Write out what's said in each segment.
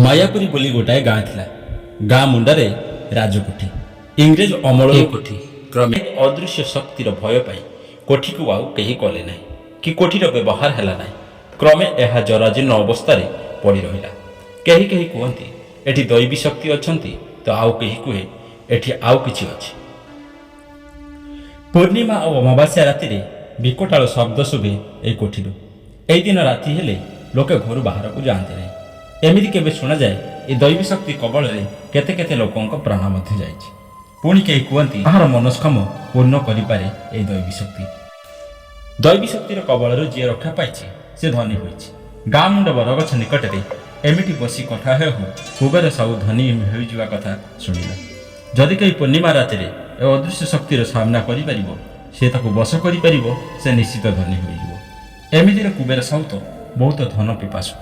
ମାୟାପୁରୀ ବୋଲି ଗୋଟାଏ ଗାଁ ଥିଲା। ଗାଁ ମୁଣ୍ଡରେ ରାଜକୋଠି। ଇଂରେଜ ଅମଳର କୋଠି। କ୍ରମେ ଅଦୃଶ୍ୟ ଶକ୍ତିର ଭୟ ପାଇ କୋଠିକୁ ଆଉ କେହି ଗଲେ ନାହିଁ କି କୋଠିର ବ୍ୟବହାର ହେଲା ନାହିଁ। କ୍ରମେ ଏହା ଜରାଜୀର୍ଣ୍ଣ ଅବସ୍ଥାରେ ପଡ଼ି ରହିଲା। କେହି କେହି କୁହନ୍ତି ଏଠି ଦୈବୀ ଶକ୍ତି ଅଛନ୍ତି ତ ଆଉ କେହି କୁହେ ଏଠି ଆଉ କିଛି ଅଛି। ପୂର୍ଣ୍ଣିମା ଆଉ ଅମାବାସ୍ୟା ରାତିରେ ବିକଟାଳ ଶବ୍ଦ ଶୁଭେ ଏଇ କୋଠିରୁ। ଏଇଦିନ ରାତି ହେଲେ ଲୋକେ ଘରୁ ବାହାରକୁ ଯାଆନ୍ତି ନାହିଁ। ଏମିତି କେବେ ଶୁଣାଯାଏ ଏ ଦୈବୀ ଶକ୍ତି କବଳରେ କେତେ କେତେ ଲୋକଙ୍କ ପ୍ରାଣ ମଧ୍ୟ ଯାଇଛି। ପୁଣି କେହି କୁହନ୍ତି କାହାର ମନସ୍କାମ ପୂର୍ଣ୍ଣ କରିପାରେ ଏଇ ଦୈବୀ ଶକ୍ତି। ଦୈବୀ ଶକ୍ତିର କବଳରୁ ଯିଏ ରକ୍ଷା ପାଇଛି ସେ ଧନୀ ହୋଇଛି। ଗାଁ ମୁଣ୍ଡ ବରଗଛ ନିକଟରେ ଏମିତି ବସି କଥା ହେଉ ହେଉ କୁବେର ସାହୁ ଧନୀ ହୋଇଯିବା କଥା ଶୁଣିଲା। ଯଦି କେହି ପୂର୍ଣ୍ଣିମା ରାତିରେ ଏ ଅଦୃଶ୍ୟ ଶକ୍ତିର ସାମ୍ନା କରିପାରିବ, ସେ ତାକୁ ବଶ କରିପାରିବ, ସେ ନିଶ୍ଚିତ ଧନୀ ହୋଇଯିବ। ଏମିତିରେ କୁବେର ସାହୁ ତ ବହୁତ ଧନ ପିପାସୁ।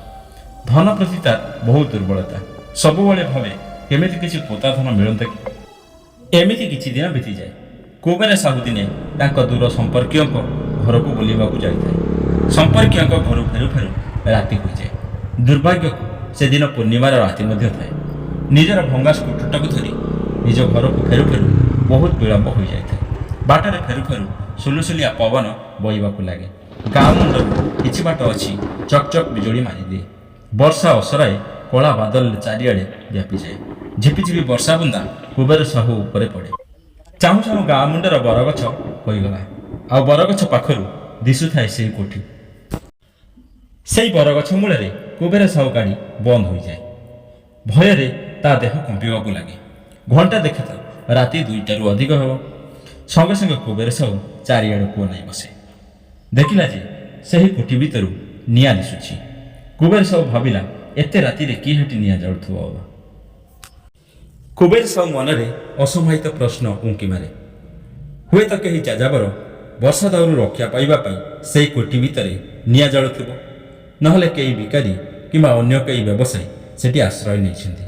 ଧନ ପ୍ରତି ତାର ବହୁତ ଦୁର୍ବଳତା। ସବୁବେଳେ ଭାବେ କେମିତି କିଛି ପୋତା ଧନ ମିଳନ୍ତା କି। ଏମିତି କିଛି ଦିନ ବିତିଯାଏ। କୁବେର ସାହୁ ଦିନେ ତାଙ୍କ ଦୂର ସମ୍ପର୍କୀୟଙ୍କ ଘରକୁ ବୁଲିବାକୁ ଯାଇଥାଏ। ସମ୍ପର୍କୀୟଙ୍କ ଘରୁ ଫେରୁ ଫେରୁ ରାତି ହୋଇଯାଏ। ଦୁର୍ଭାଗ୍ୟକୁ ସେଦିନ ପୂର୍ଣ୍ଣିମାର ରାତି ମଧ୍ୟ ଥାଏ। ନିଜର ଭଙ୍ଗା ସ୍କୁଟରଟାକୁ ଧରି ନିଜ ଘରକୁ ଫେରୁ ଫେରୁ ବହୁତ ବିଳମ୍ବ ହୋଇଯାଇଥାଏ। ବାଟରେ ଫେରୁ ଫେରୁ ସୁଲୁସୁଲିଆ ପବନ ବହିବାକୁ ଲାଗେ। ଗାଁ ମୁଣ୍ଡରୁ କିଛି ବାଟ ଅଛି, ଚକ୍ ଚକ୍ ବିଜୁଳି ମାରିଦିଏ। ବର୍ଷା ଅସରାଏ କଳା ବାଦଲ ଚାରିଆଡ଼େ ବ୍ୟାପିଯାଏ। ଝିପିଝିପି ବର୍ଷା ବୁନ୍ଦା କୁବେର ସାହୁ ଉପରେ ପଡ଼େ। ଚାହୁଁ ଚାହୁଁ ଗାଁ ମୁଣ୍ଡର ବରଗଛ ହୋଇଗଲା ଆଉ ବରଗଛ ପାଖରୁ ଦିଶୁଥାଏ ସେଇ କୋଠି। ସେଇ ବରଗଛ ମୂଳରେ କୁବେର ସାହୁ ଗାଡ଼ି ବନ୍ଦ ହୋଇଯାଏ। ଭୟରେ ତା ଦେହ କମ୍ପିବାକୁ ଲାଗେ। ଘଣ୍ଟା ଦେଖେ ତ ରାତି 2ଟାରୁ ଅଧିକ ହେବ। ସଙ୍ଗେ ସଙ୍ଗେ କୁବେର ସାହୁ ଚାରିଆଡ଼କୁ ଅନାଇ ବସେ। ଦେଖିଲା ଯେ ସେହି କୋଠି ଭିତରୁ ନିଆଁ ଦିଶୁଛି। କୁବେର ସାହୁ ଭାବିଲା, ଏତେ ରାତିରେ କିଏ ହେଠି ନିଆଁ ଜାଳୁଥିବ ଅବା? କୁବେର ସାହୁ ମନରେ ଅସମାହିତ ପ୍ରଶ୍ନ ଉଙ୍କି ମାରେ। ହୁଏତ କେହି ଯାଯାବର ବର୍ଷା ଦାଉରୁ ରକ୍ଷା ପାଇବା ପାଇଁ ସେଇ କୋଠି ଭିତରେ ନିଆଁ ଜାଳୁଥିବ, ନହେଲେ କେହି ଭିକାରୀ କିମ୍ବା ଅନ୍ୟ କେହି ବ୍ୟବସାୟୀ ସେଠି ଆଶ୍ରୟ ନେଇଛନ୍ତି,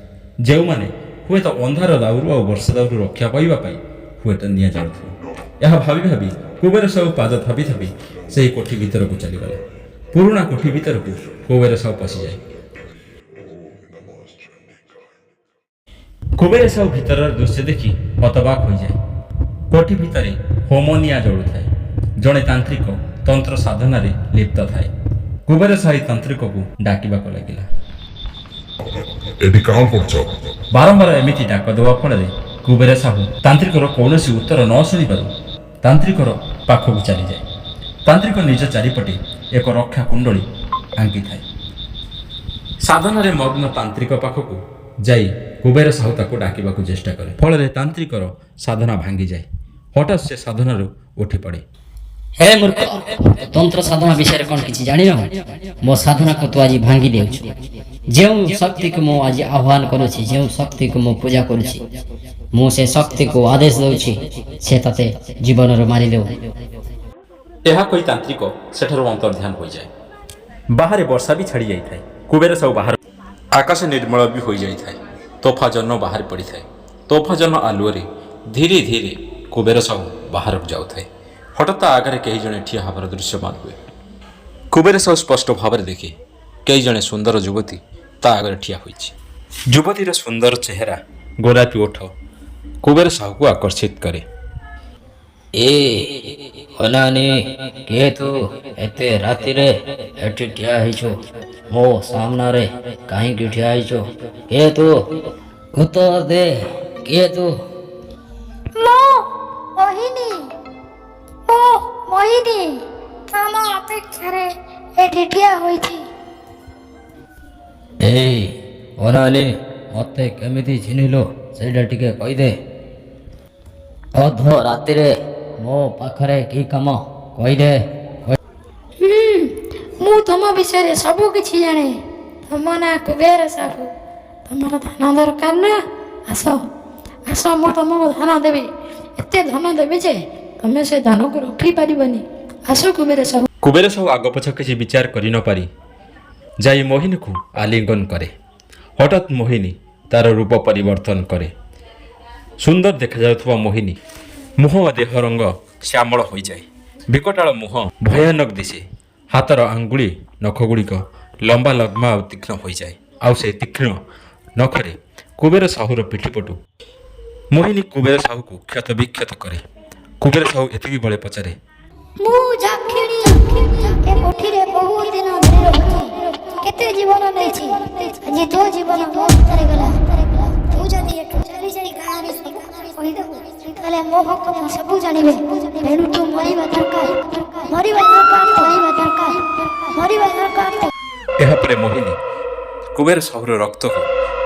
ଯେଉଁମାନେ ହୁଏତ ଅନ୍ଧାର ଦାଉରୁ ଆଉ ବର୍ଷା ଦାଉରୁ ରକ୍ଷା ପାଇବା ପାଇଁ ହୁଏତ ନିଆଁ ଜାଳୁଥିବ। ଏହା ଭାବି ଭାବି କୁବେର ସାହୁ ପାଦ ଥାପି ଥାପି ସେହି କୋଠି ଭିତରକୁ ଚାଲିଗଲା। ପୁରୁଣା କୋଠି ଭିତରକୁ କୁବେର ସାହୁ ପଶିଯାଏ। କୁବେର ସାହୁ ଭିତରର ଦୃଶ୍ୟ ଦେଖି ହତବାକ ହୋଇଯାଏ। କୋଠି ଭିତରେ ହୋମ ନିଆଁ ଜଳୁଥାଏ। ଜଣେ ତାନ୍ତ୍ରିକ ତନ୍ତ୍ର ସାଧନାରେ ଲିପ୍ତ ଥାଏ। କୁବେର ସାହୁ ତାନ୍ତ୍ରିକକୁ ଡାକିବାକୁ ଲାଗିଲା। ଏଠି କାଣ କରୁଛ? ବାରମ୍ବାର ଏମିତି ଡାକ ଦେବା ଫଳରେ କୁବେର ସାହୁ ତାନ୍ତ୍ରିକର କୌଣସି ଉତ୍ତର ନ ଶୁଣିବାରୁ ତାନ୍ତ୍ରିକର ପାଖକୁ ଚାଲିଯାଏ। ତାନ୍ତ୍ରିକ ନିଜ ଚାରିପଟେ ଏକ ରକ୍ଷା କୁଣ୍ଡଳୀ ଆଙ୍କିଥାଏ। ସାଧନାରେ ମଗ୍ନ ତାନ୍ତ୍ରିକ ପାଖକୁ ଯାଇ କୁବେର ସାହୁ ତାକୁ ଡାକିବାକୁ ଚେଷ୍ଟା କରେ। ଫଳରେ ତାନ୍ତ୍ରିକର ସାଧନା ଭାଙ୍ଗିଯାଏ। ହଠାତ୍ ସେ ସାଧନାରୁ ଉଠି ପଡ଼େ। ହେ ମୂର୍ଖ, ତନ୍ତ୍ର ସାଧନା ବିଷୟରେ କ'ଣ କିଛି ଜାଣିନାହୁଁ? ମୋ ସାଧନାକୁ ତୁ ଆଜି ଭାଙ୍ଗି ଦେଉଛୁ। ଯେଉଁ ଶକ୍ତିକୁ ମୁଁ ଆଜି ଆହ୍ୱାନ କରୁଛି, ଯେଉଁ ଶକ୍ତିକୁ ମୁଁ ପୂଜା କରୁଛି, ମୁଁ ସେ ଶକ୍ତିକୁ ଆଦେଶ ଦେଉଛି, ସେ ତତେ ଜୀବନରୁ ମାରିଦେଉ। ଏହା କହି ତାନ୍ତ୍ରିକ ସେଠାରୁ ଅନ୍ତର୍ଧ୍ୟାନ ହୋଇଯାଏ। ବାହାରେ ବର୍ଷା ବି ଛାଡ଼ି ଯାଇଥାଏ। କୁବେର ସାହୁ ବାହାର ଆକାଶ ନିର୍ମଳ ବି ହୋଇଯାଇଥାଏ। ତୋଫା ଜହ୍ନ ବାହାରି ପଡ଼ିଥାଏ। ତୋଫା ଜହ୍ନ ଆଲୁଅରେ ଧୀରେ ଧୀରେ କୁବେର ସାହୁ ବାହାରକୁ ଯାଉଥାଏ। ହଠାତ୍ ତା ଆଗରେ କେହି ଜଣେ ଠିଆ ହେବାର ଦୃଶ୍ୟମାନ ହୁଏ। କୁବେର ସାହୁ ସ୍ପଷ୍ଟ ଭାବରେ ଦେଖେ କେହି ଜଣେ ସୁନ୍ଦର ଯୁବତୀ ତା ଆଗରେ ଠିଆ ହୋଇଛି। ଯୁବତୀର ସୁନ୍ଦର ଚେହେରା, ଗୋଲାପୀ ଓଠ କୁବେର ସାହୁକୁ ଆକର୍ଷିତ କରେ। ଏ ଅନାନି, କିଏ ତୁ? ଏତେ ରାତିରେ ଏଠି ଠିଆ ହେଇଛୁ, ମୋ ସାମ୍ନାରେ କାହିଁକି ଠିଆ ହେଇଛୁ? କିଏ ତୁ? ଉତ୍ତର ଦେ, କିଏ ତୁ? ମୁଁ ମୋହିନୀ, ମୁଁ ମୋହିନୀ, ତମ ଅପେକ୍ଷାରେ ଏଠି ଠିଆ ହୋଇଛି। ଏଇ ଅନାନି, ମତେ କେମିତି ଚିହ୍ନିଲୁ ସେଇଟା ଟିକେ କହିଦେ। ଅଧ ରାତିରେ ମୋ ପାଖରେ କି କାମ, କହିଦେ। ହୁଁ ମୁଁ ତମ ବିଷୟରେ ସବୁ କିଛି ଜାଣେ। ତମ ନାଁ କୁବେର ସାହୁ। ତମର ଧନ ଦରକାର ନା? ଆସ ଆସ, ମୁଁ ତମକୁ ଧନ ଦେବି। ଏତେ ଧନ ଦେବି ଯେ ତମେ ସେ ଧନକୁ ରଖିପାରିବନି। ଆସ କୁବେର ସାହୁ। କୁବେର ସାହୁ ଆଗପଛ କିଛି ବିଚାର କରି ନ ପାରି ଯାଇ ମୋହିନୀକୁ ଆଲିଙ୍ଗନ କରେ। ହଠାତ୍ ମୋହିନୀ ତାର ରୂପ ପରିବର୍ତ୍ତନ କରେ। ସୁନ୍ଦର ଦେଖାଯାଉଥିବା ମୋହିନୀ ମୁହଁ ଓ ଦେହ ରଙ୍ଗ ଶ୍ୟାମଳ ହୋଇଯାଏ। ବିକଟାଳ ମୁହଁ ଭୟାନକ ଦିଶେ। ହାତର ଆଙ୍ଗୁଳି ନଖଗୁଡ଼ିକ ଲମ୍ବା ଲମ୍ବା ଆଉ ତୀକ୍ଷ୍ଣ ହୋଇଯାଏ। ଆଉ ସେ ତୀକ୍ଷ୍ଣ ନଖରେ କୁବେର ସାହୁର ପିଠିପଟୁ ମୋହିନୀ କୁବେର ସାହୁକୁ କ୍ଷତ ବିକ୍ଷତ କରେ। କୁବେର ସାହୁ ଏତିକି ବେଳେ ପଚାରେ, ମୁଁ ଯକ୍ଷିଣୀ, ଏ କୋଠିରେ ବହୁତ ଦିନ ଧରି ରହୁଛି, କେତେ ଜୀବନ ନେଇଛି। ଆଜି ତୋ ଜୀବନ ମୋ ହାତରେ ଗଲା। ତୁ ଯଦି ଏଠୁ ଚାଲି ଯାଇ ଗାଁରେ ସବୁ କହିଦେବୁ, ତାହେଲେ ମୋ ହକ ସବୁ ଜାଣିବେ। ତେଣୁ ତୁ ମରିବା ଦରକାର, ମରିବା ଦରକାର, ମରିବା ଦରକାର, ମରିବା ଦରକାର। ଏହାପରେ ମୋହିନୀ କୁବେର ସାହୁର ରକ୍ତକୁ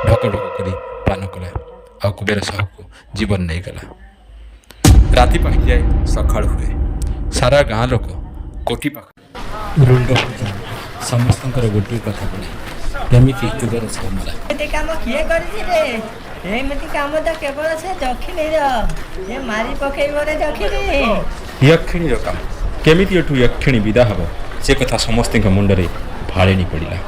ଢକ ଢକ କରି ପାନ କଲା ଆଉ କୁବେର ସାହୁକୁ ଜୀବନ ନେଇଗଲା। ରାତି ପାହିଯାଏ, ସକାଳୁ ହୁଏ। ସାରା ଗାଁ ଲୋକ କୋଠି ପାଖ ରୁଣ୍ଡ ହୋଇଯାନ୍ତି। ସମସ୍ତଙ୍କର ଗୋଟିଏ କଥା ପଡ଼େ, କେମିତି କୁବେର ସାହୁ ମଲା। ଏମିତି କାମ କିଏ କରିଛି ରେ? ଏମିତି କାମ ତ କେବଳ ସେ ଦକ୍ଷିଣୀର। ଯେ ମାରି ପକେଇବ ରେ ଦକ୍ଷିଣୀ। ୟକ୍ଷିଣୀର କାମ। କେମିତି ଏଠୁ ୟକ୍ଷିଣୀ ବିଦା ହେବ, ସେ କଥା ସମସ୍ତଙ୍କ ମୁଣ୍ଡରେ ଭାଳେଣି ପଡ଼ିଲା।